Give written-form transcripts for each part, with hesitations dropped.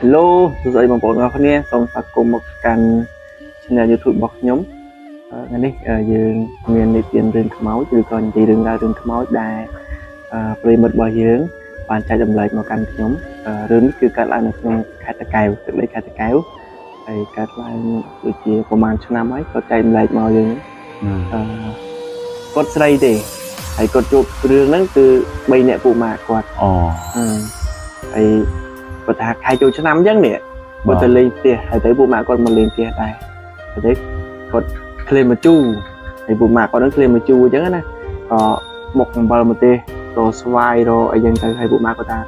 Hello សួស្តីបងប្អូនទាំងអស់គ្នាសូមស្វាគមន៍មកកាន់ Channel YouTube របស់ខ្ញុំថ្ងៃនេះយើងមាននិទានរឿងខ្មោចឬក៏និយាយរឿងរ៉ាវរឿងខ្មោចដែលប្រិយមិត្តរបស់យើងបានចែករំលែកមកកាន់ខ្ញុំរឿងនេះគឺកើតឡើងនៅក្នុងខេត្តតាកែវទឹកដីខេត្តតាកែវហើយកើតឡើងដូចជាប្រហែលឆ្នាំហើយគាត់ចែករំលែកមកយើងគាត់ស្រីទេហើយគាត់ជួបរឿងហ្នឹងគឺ3នាក់ពួកម៉ាកគាត់ អូ ហើយគាត់ថាខែចូលឆ្នាំអញ្ចឹងនេះគាត់ទៅលេងផ្ទះហើយទៅពួកម៉ាកគាត់មកលេងផ្ទះដែរហើយទៅគាត់ក្លេមមកជូរហើយពួកម៉ាកគាត់នឹងក្លេមមកជូរអញ្ចឹងណាក៏បុកអំបិលម្ទេសរស្វាយរអីចឹងទៅហើយពួកម៉ាកគាត់ថា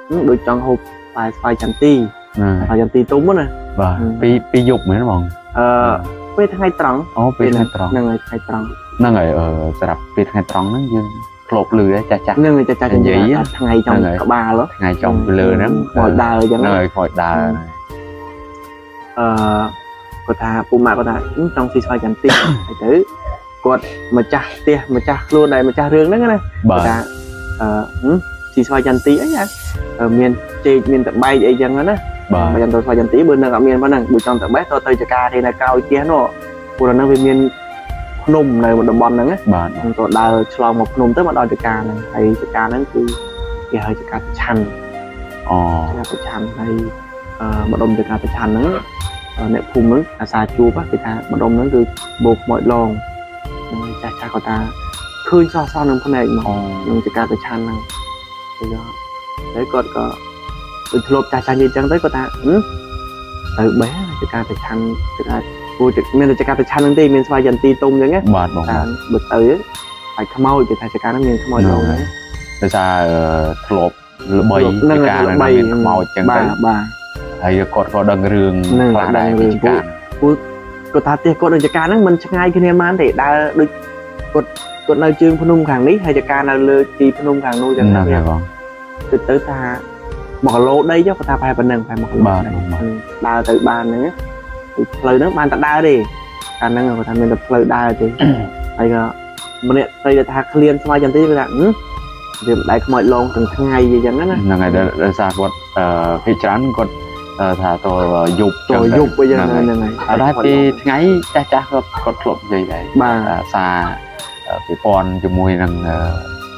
ហឹមដូចចង់ហូបផ្លែស្វាយចន្ទី ណា ស្វាយចន្ទីទុំណា បាទពីពីយប់មែនបង អឺពេលថ្ងៃត្រង់ អូពេលថ្ងៃត្រង់ ហ្នឹងហើយថ្ងៃត្រង់ ហ្នឹងហើយអឺសម្រាប់ពេលថ្ងៃត្រង់ហ្នឹងយើងធ្លាប់លឺដែរចាស់ចាស់ ហ្នឹងហើយចាស់ចាស់ និយាយ ថ្ងៃចំ ហ្នឹងហើយ ក្បាលហ៎ ថ្ងៃចំពីលើហ្នឹង ខ្មោចដើរអញ្ចឹង ហ្នឹងហើយខ្មោចដើរ អឺគាត់ថាពូម៉ាក់គាត់ថាហឹមចង់ស៊ីស្វាយចន្ទី ហើយទៅគាត់ម្ចាស់ផ្ទះម្ចាស់ខ្លួនដែលម្ចាស់រឿងហ្នឹងណា បាទ គាត់ថាអឺហឹមស៊ីស្វាយចន្ទីអីណាមានចេកមានតបែកអីចឹងណា បាទ បើចង់ទៅស្វាយចន្ទីបើនឹងអត់មានប៉ុណ្ណឹងបើចង់តបេះទៅទៅចការទេនៅក្រោយផ្ទះនោះព្រោះនៅហ្នឹងវាមានភ្នំនៅតំបន់ហ្នឹងណា បាទ ខ្ញុំក៏ដើរឆ្លងមកភ្នំទៅមកដល់ចការហ្នឹងហើយចការហ្នឹងគឺគេហៅចការប្រឆាន់ អូ ចការប្រឆាន់ហើយម្ដុំចការប្រឆាន់ហ្នឹងអ្នកភូមិហ្នឹងអាសាជួបគេថាម្ដុំហ្នឹងគឺបោកខ្មោចឡងហ្នឹងចាស់ចាស់គាត់ថាឃើញសោះសោះនឹងភ្នែកមក អូ នឹងចការប្រឆាន់ហ្នឹងហើយក៏ហើយគាត់ក៏ដូចធ្លាប់ចាស់ចាស់និយាយចឹងទៅគាត់ថាហឹមទៅបេះចការប្រឆាន់ចការព្រោះមានតែចការប្រឆាន់ហ្នឹងទេមានស្វាយចន្ទីទុំចឹងណា បាទបង តាមបើទៅហើយខ្មោចគេថាចការហ្នឹងមានខ្មោចឡងហ្នឹង ដោយសារធ្លាប់ល្បី ហ្នឹង ការ ល្បី មានខ្មោចចឹង បា ទៅ ទបាទ ហើយគាត់ក៏ដឹងរឿង ហ្នឹង ខ្លះដែរ ដឹងរឿង ពីការ គាត់ថាផ្ទះគាត់នៅចការហ្នឹងមិនឆ្ងាយគ្នាប៉ុន្មានទេដើរដូចគាត់គាត់នៅជើងភ្នំខាងនេះហើយចការនៅលើទីភ្នំខាងនោះចឹង ហ្នឹងហើយបង ទៅទៅថា1គីឡូដីចុះគាត់ថាប្រហែលប៉ុណ្ណឹងប្រហែល1គីឡូ បាទ ដី បាទ ដើរទៅបានហ្នឹងគឺផ្លូវហ្នឹងបានតែដើរទេកាលហ្នឹងគាត់ថាមានតែផ្លូវដើរទេ ហើយក៏ម្នាក់ស្រីដែលថាឃ្លានស្វាយចន្ទីគាត់ថាហឹមវាមិនដែលខ្មោចឡងទាំងថ្ងៃអញ្ចឹងណា ហ្នឹងហើយដោយសារគាត់ភាគច្រើនគាត់ថាតយប់ ចូលយប់អីចឹងហ្នឹងហើយ អត់ដែរពីថ្ងៃចាស់ចាស់គាត់គាត់ធ្លាប់និយាយដែរ បាទ សារពិព័រណ៍ជាមួយនឹង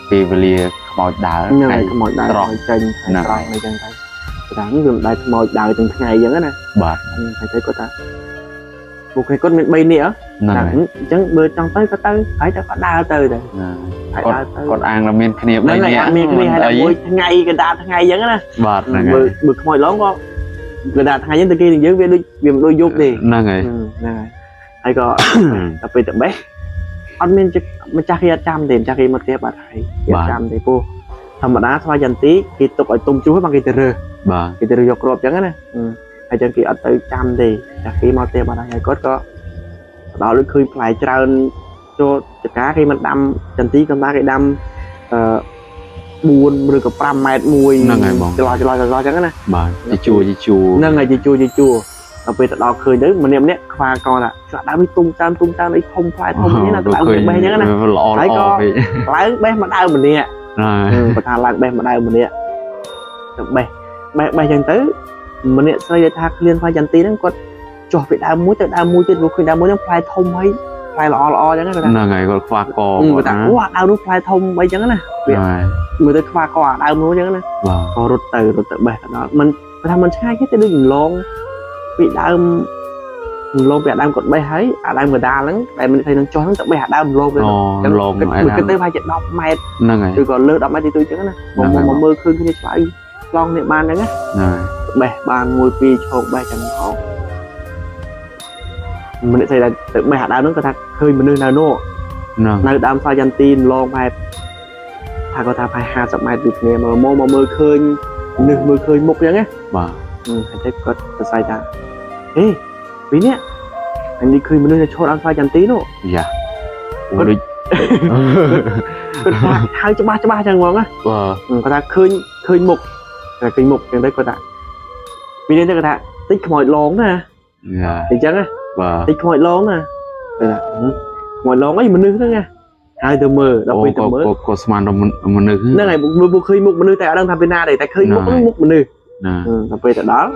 ពេលវេលាខ្មោចដើរ ហ្នឹងហើយខ្មោចដើរ ត្រង់ ខ្មោចចេញ ហ្នឹង ត្រង់អីចឹងទៅគាត់ថាវាមិនដែលខ្មោចដើរទាំងថ្ងៃអញ្ចឹងណា បាទ ហើយទៅគាត់ថាពួកគេគាត់មាន3នាក់ ហ្នឹងហើយ អញ្ចឹងបើចង់ទៅក៏ទៅហើយទៅគាត់ដើរទៅទៅ ហ្នឹង ហើយដើរទៅ គាត់អាងថាមានគ្នា ហ្នឹង 3 នាក់ ហើយអត់មានគ្នាហើយ អី តែមួយថ្ងៃកណ្ដាលថ្ងៃអញ្ចឹងណា បាទហ្នឹង បើ ហើយ បើខ្មោចឡងក៏កណ្ដាលថ្ងៃអញ្ចឹងទៅគេនឹងយើងវាដូចវាមិនដូចយប់ទេ ហ្នឹងហើយ ហ្នឹងហើយហើយក៏ ដល់ពេលទៅបេះអត់មានម្ចាស់គេអត់ចាំទេម្ចាស់គេមកផ្ទះបាត់ហើយគេអត់ចាំទេព្រោះធម្មតាស្វាយចន្ទីគេទុកឲ្យទុំជ្រុះបានគេទៅរើស បាទ គេទៅរើសយកគ្រាប់អញ្ចឹងណាហើយចឹងគេអត់ទៅចាំទេចាស់គេមកផ្ទះបាត់ហើយហើយគាត់ក៏ដល់ដូចឃើញផ្លែច្រើនចូលចកាគេមិនដាំចន្ទីកំដាគេដាំអឺ4ឬក៏5ម៉ែត្រមួយ ហ្នឹងហើយបង ចន្លោះចន្លោះចន្លោះអញ្ចឹងណា បាទជាជួរជាជួរ ហ្នឹងហើយជាជួរជាជួរដល់ពេលទៅដល់ឃើញទៅម្នាក់ម្នាក់ខ្វាកថាឆ្លាក់ដើមនេះទុំតាមទុំតាមអីធំផ្លែធំនេះណា ដូច ដើមបេះអញ្ចឹងណា ល្អ ហើយ ល្អ ក៏ ពេក ឡើងបេះមកដើមម្នាក់ ហ្នឹង បើថាឡើងបេះមកដើមម្នាក់ទៅបេះបេះបេះអញ្ចឹងទៅម្នាក់ស្រីដែលថាឃ្លានផ្លែចន្ទីហ្នឹងគាត់ចុះពីដើមមួយទៅដើមមួយទៀតព្រោះឃើញដើមមួយហ្នឹងផ្លែធំហើយផ្លែល្អល្អអញ្ចឹងណាគាត់ថា ហ្នឹងហើយគាត់ខ្វះក គាត់ថាអូអាដើមនោះផ្លែធំអីចឹងណា ហ្នឹងហើយ មើលទៅខ្វះកអាដើមនោះអញ្ចឹងណា បាទ ក៏រត់ទៅរត់ទៅបេះទៅដល់មិនគាត់ថាមិនឆ្ងាយទេទៅដូចរំលងពីដើមរំលងពីអាដើមគាត់បេះហើយអាដើមកដាលហ្នឹងដែលមិនthấyនឹងចុះហ្នឹងទៅបេះអាដើមរំលងទៅ អូលង គិត អី គិតទៅប្រហែលជា10ម៉ែត្រ ហ្នឹងហើយ ឬក៏លើ10ម៉ែត្រទីទូចចឹងណាមកមកមើលឃើញគ្នាឆ្លើយឆ្លងនេះបានហ្នឹងណា ហ្នឹងហើយ បេះបានមួយពីរឈោកបេះចឹងមកម្នាក់ស្រីដែលទៅបេះអាដើមហ្នឹងគាត់ថាឃើញមនុស្សនៅនោះ ហ្នឹង នៅដើមស្វាយចន្ទីរឡងប្រហែលថាគាត់ថាប្រហែល50ម៉ែត្រពីគ្នាមកមកមកមើលឃើញនឹកមើលឃើញមុខចឹងណា បាទ ហើយទៅគាត់សរសៃថាហេពីនេះអញនេះឃើញមនុស្សនៅឈរដើមស្វាយចន្ទីនោះ យ៉ាអូដូច គាត់ថាហៅច្បាស់ច្បាស់ចឹងហ្មងណា បាទ គាត់ថាឃើញឃើញមុខតែឃើញមុខចឹងទៅគាត់ថាពីនេះទៅគាត់ថាតិចខ្មោចឡងណា យ៉ា អញ្ចឹងណា បាទ តិចខ្មោចឡងណាគាត់ថាខ្មោចឡងអីមនុស្សហ្នឹងណាហើយទៅមើលដល់ អូ ពេលទៅមើល ក៏ក៏ស្មានដល់មនុស្ស ហ្នឹងហើយមើលឃើញមុខមនុស្សតែអត់ដឹងថាពីណាទេតែឃើញមុខហ្នឹងមុខមនុស្ស ណា ដល់ពេលទៅដល់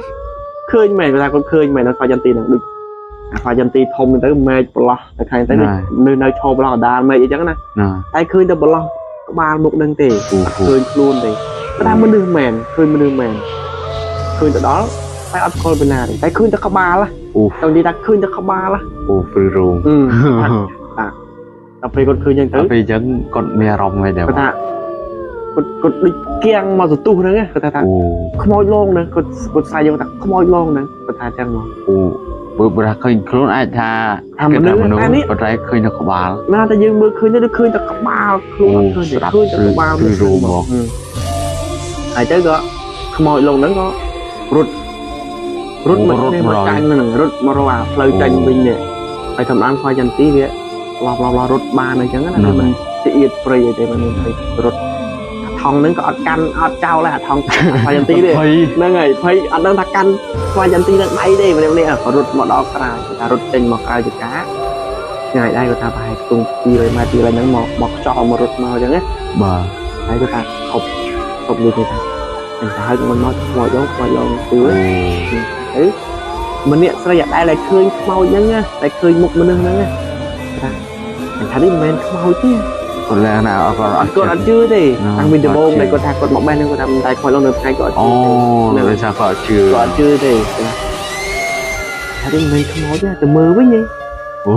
ឃើញមែនគាត់ថាគាត់ឃើញមែនដល់ស្វាយចន្ទីហ្នឹងដូចអាស្វាយចន្ទីធំទៅមែកប្រឡោះទៅខាងទៅដូចនៅឈរប្រឡោះកដាលមែកអីចឹងណា ណា តែឃើញតែប្រឡោះក្បាលមុខហ្នឹងទេ អូ អត់ឃើញខ្លួនទេគាត់ថាមនុស្សមែនឃើញមនុស្សមែនឃើញទៅដល់តែអត់ស្គាល់ពីណាទេតែឃើញតែក្បាល អូ តើនិយាយថាឃើញតែក្បាល អូព្រឺរោម អឺដល់ពេលគាត់ឃើញចឹងទៅ ដល់ពេលអញ្ចឹងគាត់មានអារម្មណ៍មិនដែរ គាត់ថាគាត់ដូចគៀងមកសន្ទុះហ្នឹងគាត់ថា អូ ខ្មោចលងហ្នឹងគាត់គាត់ស្រែកយកថាខ្មោចលងហ្នឹងគាត់ថាចឹងមក អូបើបើថាឃើញខ្លួនអាចថា ថាមនុស្សតែនេះ ប៉ុន្តែឃើញនៅក្បាល ណាតែយើងមើលឃើញទៅដូចឃើញតែក្បាលខ្លួនអត់ឃើញទេ អូ ឃើញតែក្បាល ស្រាប់ មើល ព្រឺរោមមក ហើយទៅក៏ខ្មោចលងហ្នឹងក៏រត់រត់មកនេះមកចាញ់ហ្នឹងរត់មករកអាផ្លូវចាញ់វិញនេះហើយធម្មតាស្វាយចន្ទីវាឡោះឡោះឡោះរត់បានអញ្ចឹងណាវាមិនជាអៀតព្រៃអីទេមិនមានរត់អាថងហ្នឹងក៏អត់កាន់អត់ចោលដែរអាថងស្វាយចន្ទីទេ ភ័យ ហ្នឹងហើយភ័យអត់ដឹងថាកាន់ស្វាយចន្ទីនឹងដៃទេម្នាក់ម្នាក់រត់មកដល់ក្រៅគាត់ថារត់ចេញមកក្រៅចកាឆ្ងាយដែរគាត់ថាប្រហែលខ្ទង់200ម៉ែត្រ200ហ្នឹងមកមកខ្យល់មករត់មកអញ្ចឹងណា បាទ ហើយគាត់ថាខប់ខប់លុយគេថាអញ្ចឹងហើយមិនមកខ្មោចដងខ្មោចដងគឺ អូ ទៅម្នាក់ស្រីអាដែលតែឃើញខ្មោចហ្នឹងណាតែឃើញមុខមនុស្សហ្នឹងណាថាអញ្ចឹងនេះមិនមែនខ្មោចទេ គាត់លែងណាអត់គាត់អត់ គាត់អត់ជឿទេតាំងពីដំបូងដែលគាត់ថាគាត់មកបេះហ្នឹងគាត់ថាមិនតែខ្មោចឡងនៅថ្ងៃគាត់អត់ អូ ជឿទេ ដោយសារគាត់អត់ជឿ គាត់អត់ជឿទេថានេះមិនមែនខ្មោចទេទៅមើលវិញហី អូ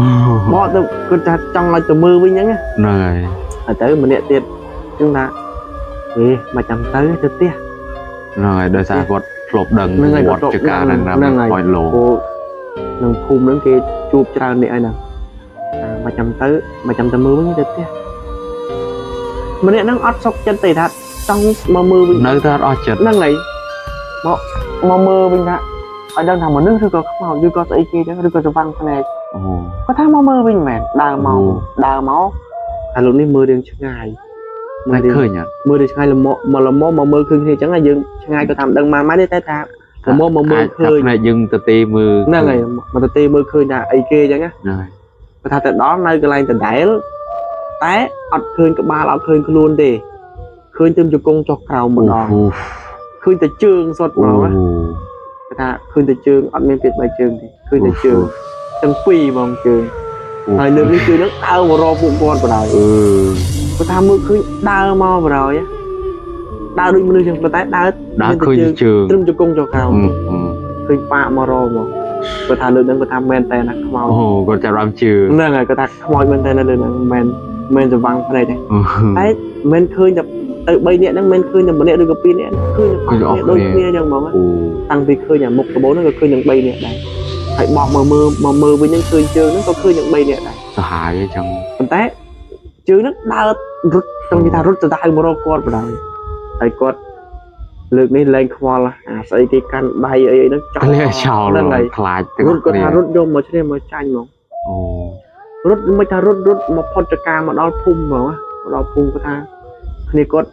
បកទៅគាត់ថាចង់ឲ្យទៅមើលវិញហ្នឹងណា ហ្នឹងហើយ ហើយទៅម្នាក់ទៀតចឹងថាហេមកចាំទៅទៅផ្ទះ ហ្នឹងហើយដោយសារគាត់ធ្លាប់ដឹង ហ្នឹងហើយ វត្ត គាត់ ចការហ្នឹងណា ហ្នឹងហើយ ខ្មោចលោ ព្រោះក្នុងភូមិហ្នឹងគេជួបច្រើនអ្នកហើយហ្នឹងអាមកចាំទៅមកចាំទៅមើលវិញទៅផ្ទះម្នាក់ហ្នឹងអត់សុខចិត្តទេថាចង់មកមើលវិញ នៅតែអត់អស់ចិត្ត ហ្នឹងហើយមកមកមើលវិញថាឲ្យដឹងថាមនុស្សឬក៏ខ្មោចឬក៏ស្អីគេចឹងឬក៏ស្វាំងភ្នែក អូ គាត់ថាមកមើលវិញមែនដើរមក អូ ដើរមកតែលោកនេះមើលរឿងឆ្ងាយ តែ រឿង ឃើញអត់ មើលរឿងឆ្ងាយល្មមមកល្មមមកមើលឃើញគ្នាអញ្ចឹងហើយយើងឆ្ងាយក៏តាមដឹងបានម៉េចទេតែថាល្មមមកមើល អាច ឃើញ ថាភ្នែកយើងទៅទេមើល ហ្នឹងហើយមកទៅទេមើលឃើញថាអីគេអញ្ចឹងណា ហ្នឹងហើយ គាត់ថាទៅដល់នៅកន្លែងដដែលតែអត់ឃើញក្បាលអត់ឃើញខ្លួនទេឃើញទៅជង្គង់ចុះក្រោមម្ដង អូ ឃើញតែជើងសុទ្ធ អូ ហ្មងណាគាត់ថាឃើញតែជើងអត់មានពាក្យបីជើងទេឃើញតែជើងទាំងពីរហ្មងជើងហើយលើកនេះជើងហ្នឹងដើរមករកពួកគាត់បណ្ដោយ អឺ គាត់ថាមើលឃើញដើរមកបណ្ដោយដើរដូចមនុស្សចឹងប៉ុន្តែដើរ ដើរឃើញជើង ត្រឹមជង្គង់ចុះក្រោម អឺអឺ ឃើញប៉ាកមករកមកគាត់ថាលើកហ្នឹងគាត់ថាមែនតែណាខ្មោច អូគាត់ចាប់អារម្មណ៍ជឿ ហ្នឹងហើយគាត់ថាខ្មោចមែនតែនៅលើហ្នឹងមិនមែនសវាំងភ្នែកទេតែមិនឃើញតែទៅ3នាក់ហ្នឹងមិនឃើញតែម្នាក់ឬក៏2នាក់ឃើញតែប៉ាកដូចគ្នាចឹងហ្មង អូ តាំងពីឃើញអាមុខដំបូងហ្នឹងក៏ឃើញទាំង3នាក់ដែរហើយបកមកមើលមកមើលវិញហ្នឹងឃើញជើងហ្នឹងក៏ឃើញទាំង3នាក់ដែរ សាហាវអញ្ចឹង ប៉ុន្តែជើងហ្នឹងដើររត់ចង់និយាយថារត់ទៅដៅមករកគាត់បណ្ដោយហើយគាត់លើកនេះលែងខ្វល់អាស្អីគេកាន់ដៃអីអីហ្នឹងចោល លាចោល ហ្នឹងហើយ ខ្លាច រត់គាត់ថារត់យកមកឈ្នះមកចាញ់ហ្មង អូ រត់មិនថារត់រត់មកផុតចកាមកដល់ភូមិហ្មងណាមកដល់ភូមិគាត់ថាគ្នាគាត់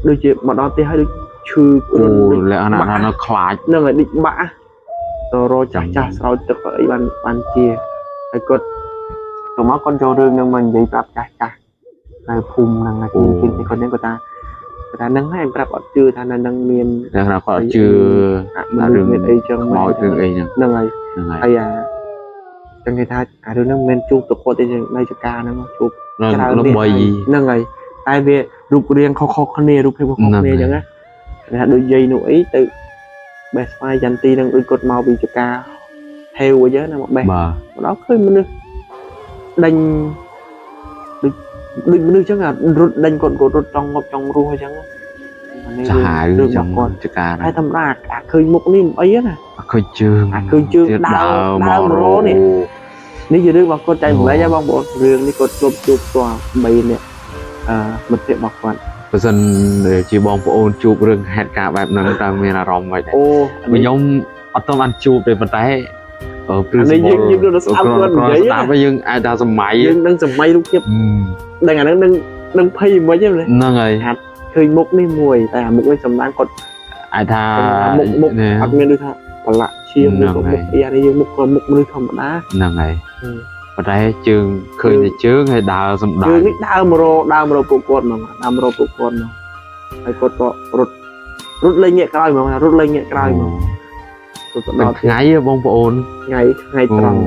ដូចជាមកដល់ផ្ទះហើយដូចឈឺគ្ អូ រុនដូច លក្ខណៈថានៅខ្លាច ហ្នឹងហើយដូចបាក់ទៅរកចាស់ចាស់ស្រោចទឹកអីបានបានជាហើយគាត់ទៅមកគាត់ចូលរឿងហ្នឹងមកនិយាយប្រាប់ចាស់ចាស់នៅភូមិហ្នឹងហើយគេគេគាត់ហ្នឹងគាត់ថាគាត់ថាហ្នឹងហើយប្រាប់អត់ជឿថានៅហ្នឹងមាន លក្ខណៈគាត់អត់ជឿ អមនុស្សមានអីចឹង ខ្មោចរឿងអីហ្នឹង ហ្នឹងហើយ ហ្នឹងហើយ ហើយអាចឹងគេថាអារឿងហ្នឹងមិនមែនជួបទៅគាត់ទេនៅចការហ្នឹងជួប នៅ ច្រើន ល្បី ហ្នឹងហើយតែវារូបរាងខុសៗគ្នារូបភាពខុសៗគ្នាអញ្ចឹងណាគេថាដូចយាយនោះអីទៅបេះស្វាយចន្ទីហ្នឹងដូចគាត់មកពីចការហេវអញ្ចឹងណាមកបេះ បាទ មកដល់ឃើញមនុស្សដេញដូចដូចមនុស្សអញ្ចឹងអារត់ដេញគាត់គាត់រត់ចង់ងាប់ចង់រស់អញ្ចឹងណាអានេះ សាហាវ រឿង ចឹង របស់គាត់ ចការ ហើយធម្មតាអាឃើញមុខនេះមិនអីទេណា អត់ឃើញជើង អាឃើញជើង ទៀត ដើរ ដើរមករ ដើរមករនេះ នេះជារឿងរបស់គាត់ចែកម្លែកហ៎បងប្អូនរឿងនេះគាត់ជួបជួបផ្ទាល់3នាក់អឺមិត្តភក្តិរបស់គាត់ បើសិនជាបងប្អូនជួបរឿងហេតុការណ៍បែបហ្នឹងតើមានអារម្មណ៍ម៉េចដែរ អូ ព្រោះខ្ញុំអត់ទាន់បានជួបទេប៉ុន្តែអឺព្រឺ អានេះយើងយើងទៅស្ដាប់គាត់និយាយ ស្ដាប់ហើយយើងអាចថាសម័យ យើងនឹងសម័យរូបភាពដឹងអាហ្នឹងនឹងនឹងភ័យមិនហ្នឹងណា ហ្នឹងហើយ ឃើញមុខនេះមួយតែអាមុខនេះសម្ដាងគាត់ អាចថា មុខមុខ នេះ អត់មានដូចថាប្រឡាក់ឈាមឬក៏មុខអីអានេះយើងមុខក៏មុខមនុស្សធម្មតា ហ្នឹងហើយប៉ុន្តែជើងឃើញតែជើងហើយដើរសំដៅ ជើងនេះដើរមករដើរមករកពួកគាត់ហ្មងដើរមករកពួកគាត់ហ្មងហើយគាត់ក៏រត់ រត់លេងងាកក្រោយហ្មងរត់លេងងាកក្រោយហ្មងរត់ទៅដល់ ថ្ងៃហ៎បងប្អូន ថ្ងៃថ្ងៃត្រង់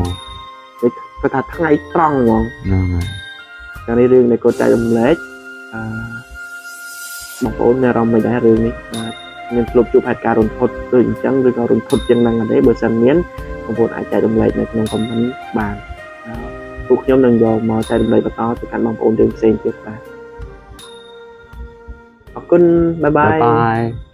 គាត់ថាថ្ងៃត្រង់ហ្មង ហ្នឹងហើយ កាលនេះរឿងដែលគាត់ចែករំលែកអឺបងប្អូនមានអារម្មណ៍មិនដែររឿងនេះបាទមានធ្លាប់ជួបហេតុការណ៍រន្ធត់ដូចអញ្ចឹងឬក៏រន្ធត់ជាងហ្នឹងអត់ទេបើសិនមានបងប្អូនអាចចែករំលែកនៅក្នុង comment បានអឺពួកខ្ញុំនឹងយកមកចែករំលែកបន្តទៅកាន់បងប្អូនរឿងផ្សេងទៀតបាទអរគុណ bye. បាយ បាយ បាយ។